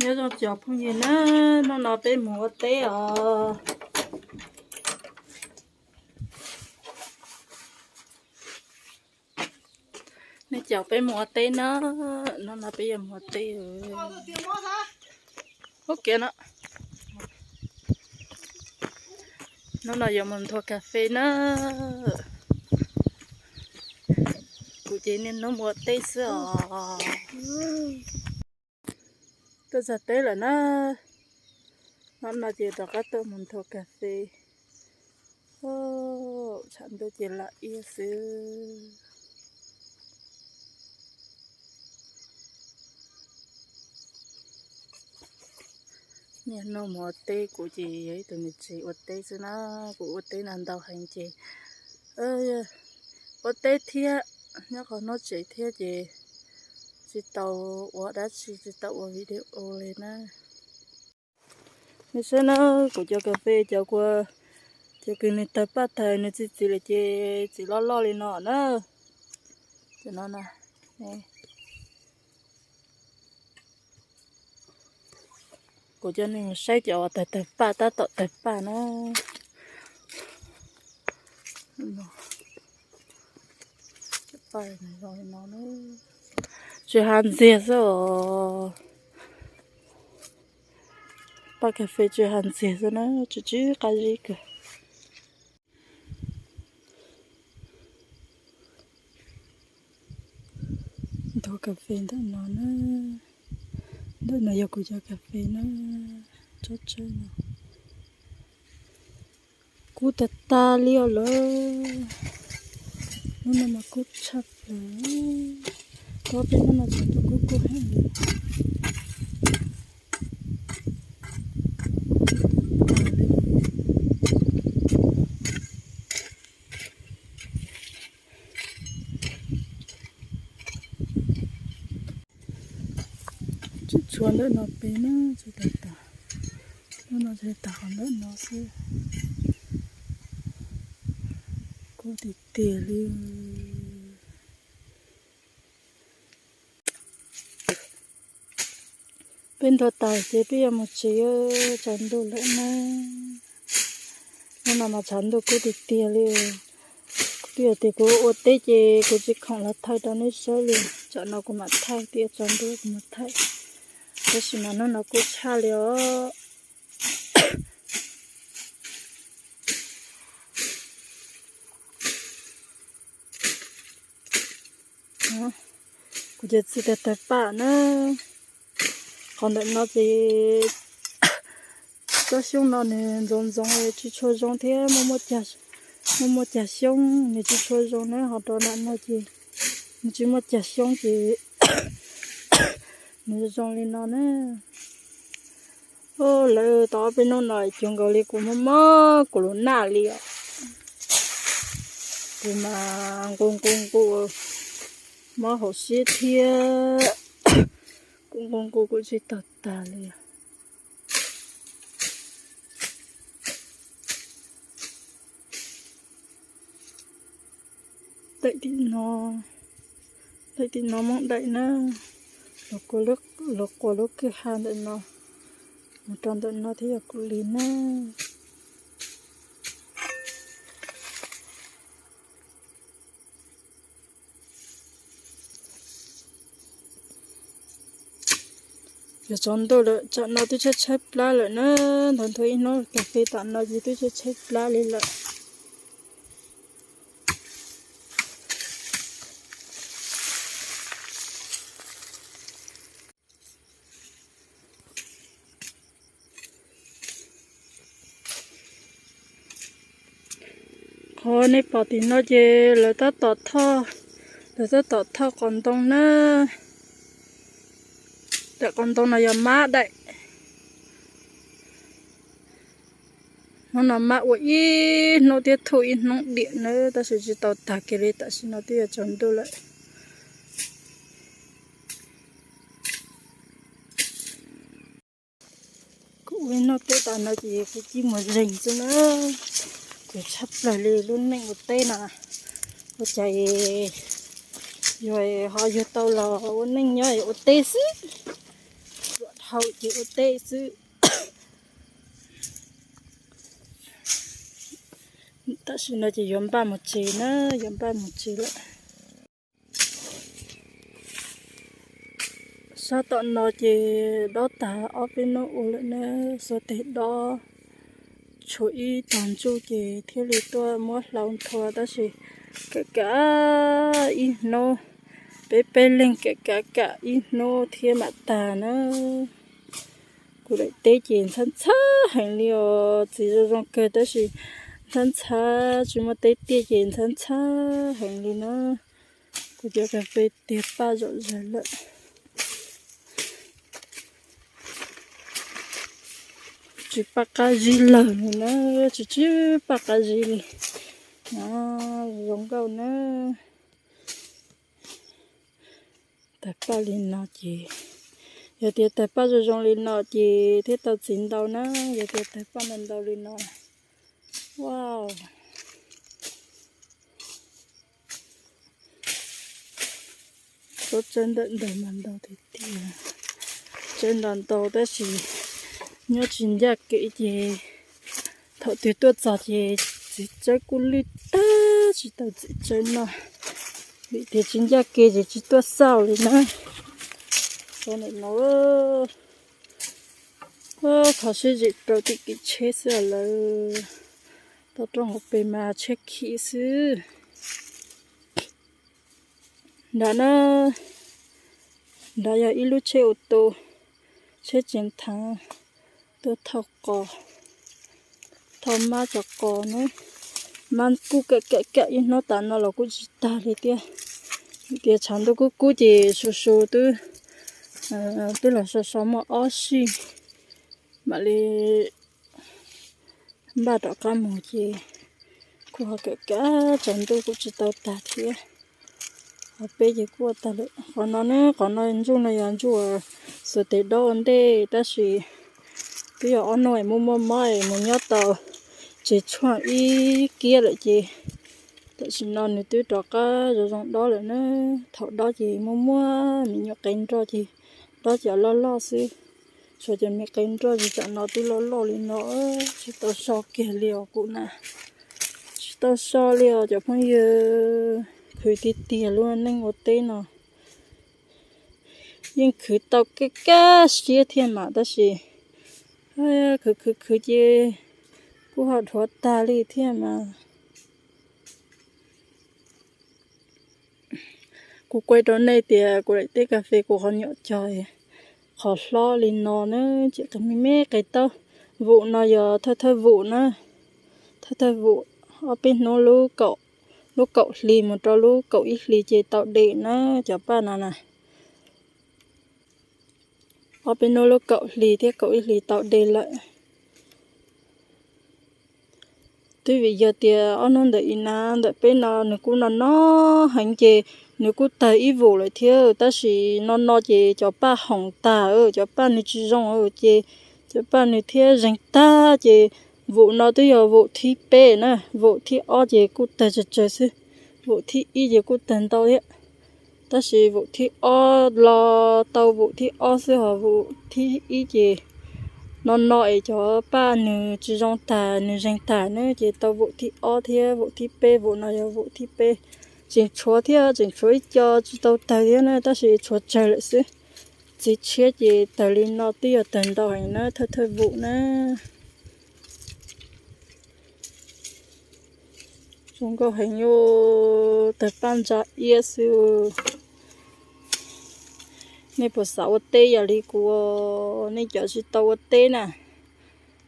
Nyob zoo cov phooj ywg na, hnub no peb mus ua teb os. Nej caum peb mus ua teb na, hnub no peb yuav mus ua teb. Ub kiag no. Hnub no yuav mus nthua kas fes na. Kuv ces niaj hnub mus ua teb xwb os. Tuaj txog teb lawm na. Hnub no ces rov qab tuaj mus nthua kas fes. Tshav ntuj ces lam iab xwb. Niaj hnub mus ua teb, kuv ces yog ib tug me tsev ua teb xwb na, kuv ua teb no ntau heev ces ua teb thiab nyob qhov hnub tsev thiab ces tsis tau ua dab tsi, tsis tau ua video li na. Nej saib na, kuv cov kas fes cov kua, cov kws nws tawg paj tawg nws txi txiv lawm ces txiv loj loj li no na. Cov no na, kuv coj nej saib cov uas tawg tawg paj, tab tom tawg paj na. Tsis hav ntxiag xwb os. Paj kas fes tsis hav ntxiag xwb na, tsis tsis qab zib kawg. Nthua kas fes ntawm no na, ntawm no yog kuv cov kas fes na, tsob tsawb no. Kub tag tag li os lawm. Hnub no mas kub tshaj plaws. Tau peb hnub no tseem tuaj kub kub heev li. Tsuas tshuav ntawm no pem na, tsuas tas tas, hnub no tsuas tas qhov ntawm no xwb. Kub tiag tiag li. Peb nthua tas ces peb yuav mus tsev, tsaus ntuj lawm na. Hnub no mas tshav ntuj kub tiag tiag li. Kuv twb yog tias kuv ua teb ces kuv tsis khoom los thaij rau nej saib li. Tsam no kuv mam thaij, twb yuav tsaus ntuj kuv mam thaij. Tab sis mas hnub no kub tshaj li os. Kuv cov txiv tawg tawg paj na, qhov ntawm no ces tsob xyoob no nws ntxoov ntxoov tsis tshua zoo thiab, muaj muaj cag xyoob nws tsis tshua zoo na, ho rau ntawm no ces nws tsis muaj cag xyoob ces nws zoo li no na. Lawv tau ob peb hnub no cuag nkaus li kuv mob mob kuv lub naj li os. Kuv mas nqus nqus nqus, mob hauv siab thiab, kuv nqus nqus kuv tsis tau tag li. Daim tim no, daim tim no Hmoob daim na, los quas lub kwj ha ntawm no, mus rau ntawm no thiab yog kuv li na. Yuav tsaus ntuj lawm, tsam no twb tshaib tshaib plab lawm na, nthuav nthuav ib hnub kas fes tam no ces twb tshaib tshaib plab li lawm. Qhov nej pom tim no ces lawv tab tom thoj, lawv tab tom thoj qos ntoo na. Daim qos ntoo no yog mab daim. Hnub no mab ua ib hnub thiab thuj ib hnub diam na, tab sis tsis tau tag kiag li, tam sim no twb yuav tsaus ntuj lawm. Kuv ua ib hnub teb tas no ces kuv cia mus zeeg xwb na. Kuv tshaj plaws li lub neej ua teb no. Ua cas yog ho yug tau los ua neej nyob ua teb xwb. Hau ces ua teb xwb. Tam sim no ces yuav npaj mus tsev na, yuav npaj mus tsev lawm. Sab tom no ces dob tag ob peb hnub ua lawm na, xuas tes dob tshuav ib tag ntsuj ces thiaj li tuaj muab hlau nthua tab sis kam kam ib hnub, peb peb leeg kam kam kam ib hnub thiab mam tag na. Kuv daim teb ces ntxhab ntxhab heev li os, txiv zoo zoo kawg tab sis ntxhab ntxhab tsis muaj teb tiaj ces ntxhab ntxhab heev li na. Kuv cov kas fes tiag paj zom zaws lawm. Tsis paj qab zib lawm li na, tsis tsis paj qab zib li. Zoo nkauj na. Tawg paj li no ces, yog tias tawg paj zoo zoo li no ces thiaj tau txiv ntau na, yog tias tawg paj ntau ntau li no. Wow. Tuaj tsawb ntawm ntawd mas ntau tiag tiag. Tsawb ntau ntau tab sis nyob tsis ncaj kev ces thaum twg tuaj txog ces txiv tsawb kuj lwj tag tsis tau txiv tsawb noj. Vim tias tsis ncaj kev ces tsis tuaj xauj li na. Txog ntawm no, kho siab zim rau tim kev tsheb xwb lawm. Tau rooj hauv pes mas tsheb khib xwb. Nrad na, nrad yog ib lub tsheb ua tus, tsheb tseem thav tuaj thauj qos, thauj mab cov qos na. Mab kuj kam kam kam ib hnub tas no los kuj tsis tag li thiab. Tias tshav ntuj kub kub ces su su twb, twb los so so muaj ob sij mam li npaj rov qab mus ces kuj ho kam kam tshav ntuj kuj tsis tau tag thiab. Qhov peb ces kuj ua tag lawm. Qhov no ne, qhov no ntsuj no yog ntsuj uas xuas tes dob ua ntej tab sis twb yog ob hnub es muaj muaj mob es mus nyob tau tsev tshuaj ib kiab lawm ces tam sim no nws twb rov qab zoo zoo dob lawm na. Thaum dob ces muaj muaj me nyuam qe nroj ces dob cov loj loj xwb. Tshuav cov me qe nroj ces tam no twb loj loj li no, tsis tau so kiag li os kuv na. Tsis tau so li os cov phooj ywg, khwv tiag tiag lub neej ua teb no. Yeej khwv tau kaj kaj siab thiab mas tab sis khwv khwv khwv ces kuj ho dhuav tag li thiab mas. Kuv kuaj rau nej tias kuv daim teb kas fes kuv qhov nyuam cog qhov hlob li no na, ces qe me me qe taub. Vum no yog thawj thawj vum na, thawj thawj vum ob peb hnub lub kaum, lub kaum hli mus rau lub kaum ib hli ces tau de na cov paj no na. Ob peb hnub lub kaum hli thiab kaum ib hli tau de lawm. Twb vim yog tias ob hnub ntawm ib na ntawm peb no nws kuj no no heev ces nws kuj tawg ib vum lawm thiab tab sis no no ces cov paj hoom tag, cov paj nws tsis zoo ces cov paj nws thiaj zeeg tag ces vum no twb yog vum thib peb na, vum thib ob ces kuj tawg tsawg tsawg xwb, vum thib ib ces kuj tawg ntau thiab. Tab sis vum thib ob los tau vum thib ob xwb ho vum thib ib ces no no es cov paj nws tsis zoo tag nws zeeg tag na ces tau vum thib ob thiab vum thib peb, vum no yog vum thib peb. Tseem tshuav thiab, tseem tshuav ib co tsis tau tawg thiab na tab sis tshuav tsawg lawm xwb. Txiv tshiab ces tawg li no twb yog tawg ntau heev na thawj thawj vum na. Zoo nkauj heev, tawg paj ntsa iab xwb. Nej puas xav ua teb yam li kuv, nej cov tsis tau ua teb na?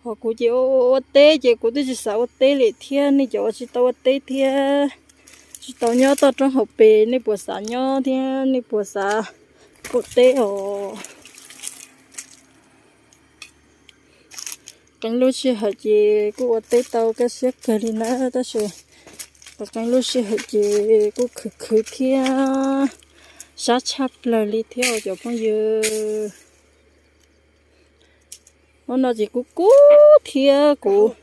Ho kuv ces ua ua teb ces kuv twb tsis xav ua teb li thiab, nej cov uas tsis tau ua teb thiab, tsis tau nyob toj roob hauv pes nej puas xav nyob thiab nej puas xav ua teb os? Qee lub sij hawm ces kuj ua teb tau kaj siab kawg li na tab sis qee lub sij hawm ces kuj khwv khwv thiab sab tshaj plaws li thiab cov phooj ywg. Hnub no ces kuv kub thiab kuv.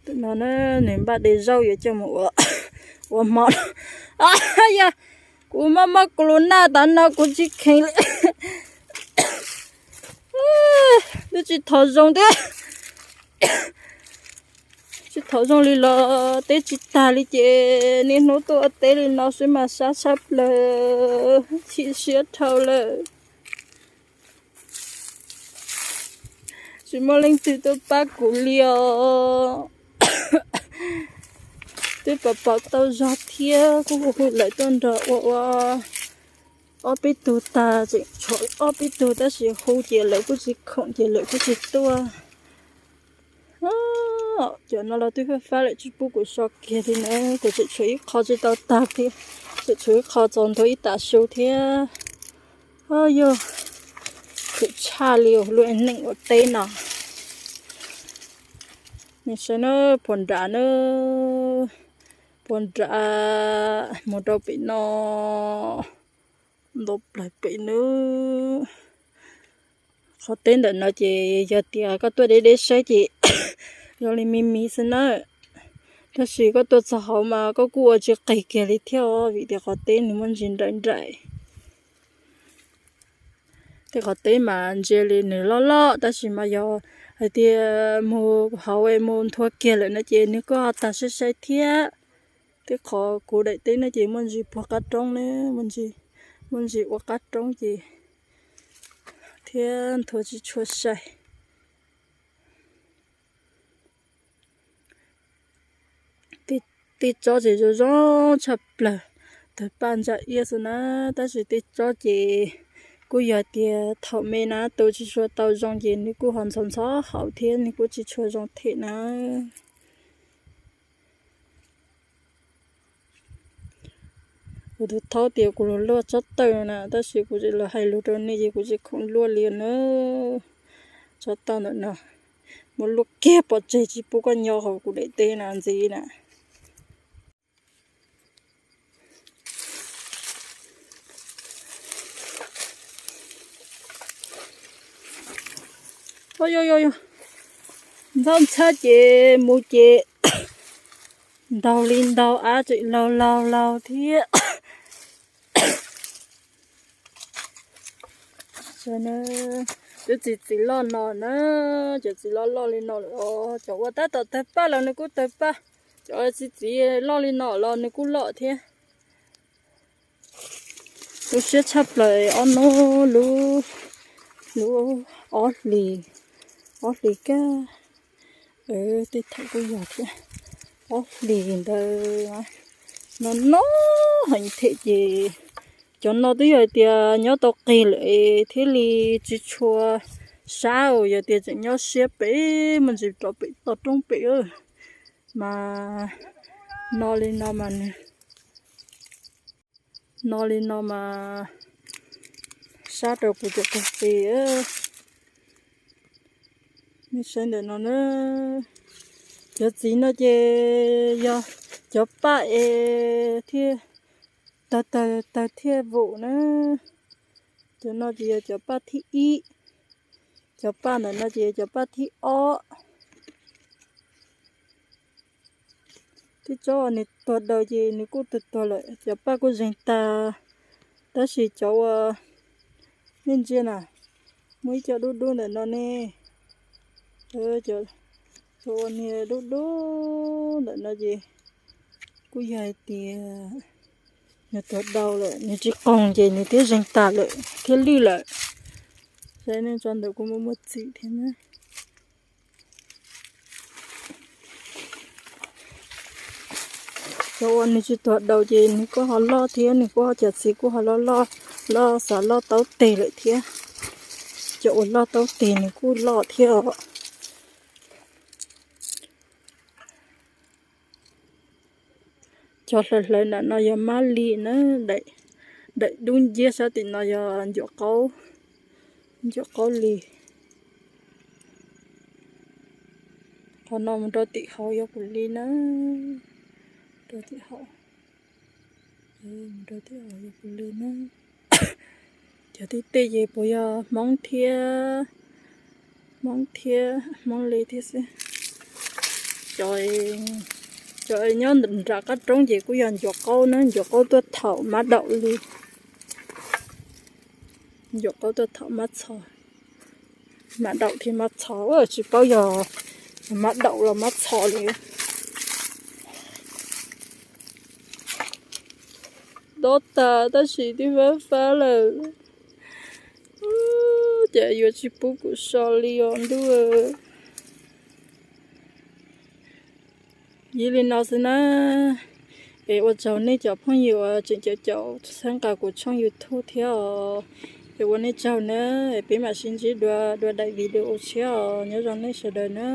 Tus no na, nws npaj de zaub yuav coj mus ua Ua hmo, yog kuv mob mob kuv lub naj tas no kuv tsis kheev li. Twb tsis thov zoo thiab, tsis thov zoo li los teb tsis tag li ces niaj hnub tuaj ua teb li no xwb mas sab sab plaws, chim siab dhau lawm. Tsis muaj leej twg tuaj pab kuv li os. Twb pom pom tau zog thiab kuj hu lawv tuaj nrog ua ua ob peb tug tag tseem tshuav ob peb tug tab sis hu ces lawv kuj tsis khoom ces lawv kuj tsis tuaj. Cov no los twb fab fab lawm tsis pub kuv so kiag li na, kuv tseem tshuav ib qho tsis tau tag thiab, tseem tshuav ib qho txaus ntua ib tav su thiab. Yog khwv tshaj li lub neej ua teb no. Nej saib na, puag nram na, puag nram mus rau pem no, ntau plaws pem na. Qhov teb ntawm no ces yog tias koj tuaj deb deb saib ces zoo li me me xwb na. Tab sis koj tuaj txog hauv mas koj kuj ua tsis qis kiag li thiab os, vim tias qhov teb nws muaj ntsis nraim nraim. Tej qhov teb mas ntsia li nws loj loj tab sis mas yog hais tias mus hauv es mus nthua kiag lawm no ces nws kuj ho tag sai sai thiab. Tej qhov kuv daim teb no ces muaj ntsis puag qab roob na, muaj ntsis ua qab roob ces thiab nthua tsis tshua sai. Tej tsob ces zoo zoo tshaj plaws, tawg paj ntsa iab xwb na, tab sis tej tsob ces kuj yog tias thaum me na tu tsis tshua tau zoo ces nws kuj ho ntxhov ntxhov hauv thiab nws kuj tsis tshua zoo them na. Kuv tus thaub tias kuv los luaj tsob taw na tab sis kuv tsis los hais lus rau nej ces kuv tsis khoom luaj li na. Tsob taw ntawm no muab luaj kiag pov tseg tsis pub koj nyob hauv kuv daim teb na ntxiv na. Ntxhab ntxhab ces mus ces ntaug li ntaug av tseem laug laug laug thiab. Twb txiv txiv loj no na, cov txiv loj loj li no lawm os, cov uas tab tom tawg paj los nws kuj tawg paj, cov txiv txiv loj li no los nws kuj loj thiab. Tu siab tshaj plaws ob hnub lub, lub ob hlis, ob hlis kaj, tej thaum kuj yog thiab, ob hlis ntawd no no heev thiab ces cov no twb yog hais tias nyob tau qis lawm thiaj li tsis tshua sab, yog tias tseem nyob siab pem muaj ntsis rov pem toj roob pem mas no li no mas nws no li no mas sab rau kuv cov tag qis. Nej saib ntawm no na, cov txiv no ces yog cov paj es thiaj tawg tawg tawg thiaj vum na. Cov no ces yog cov paj thib ib, cov paj ntawm no ces yog cov paj thib ob. Tej tsob uas nws tuag daus ces nws kuj tuag tuag lawm, cov paj kuj zeeg tag. Tab sis cov uas nej ntsia na, muaj ib co dub dub ntawm no ne. Cov uas niag dub dub ntawm no ces kuj yog hais tias nws tuag daus lawm, nws tsis qoog ces nws thiaj zeeg tag lawm thiaj lwj lawm. Saib nej tso ntawm kuj muaj muaj txim thiab na. Cov uas nws tsis tuag daus ces nws kuj ho loj thiab, nws kuj ho cov txiv kuj ho loj loj, loj xav loj taub teg lawm thiab. Cov uas loj taub teg nws kuj loj thiab os. Cov hlawv hlawv nram no yog mab li na, daim dub nciab sab tim no yog ncuav qaub, ncuav qaub li. Qhov no mus rau tim hauv yog kuv li na, rau tim hauv, mus rau tim hauv yog kuv li na. Cov tej tej ces puas yog Hmoob thiab, Hmoob thiab, Hmoob li thiab xwb. Cov, Cov nyob nram qab roob ces kuj yog ncuav qaub na, ncuav qaub tuaj thaum mab daum li. Ncuav qaub tuaj thaum mab txho, mab daum thiab mab txho, tsis paub yog mab daum los mab txho li. Dob tas tab sis twb fab fab lawm. Ces yuav tsis pub kuv so li os ntuj. Yog li no xwb na, es ua tsaug nej cov phooj ywg uas tseem caum caum txhawb nqa kuv tshooj YouTube thiab os. Es ua nej tsaug na, es peb mam sib ntsib dua dua daim video tshiab os, nyob zoo nej sawv daws na.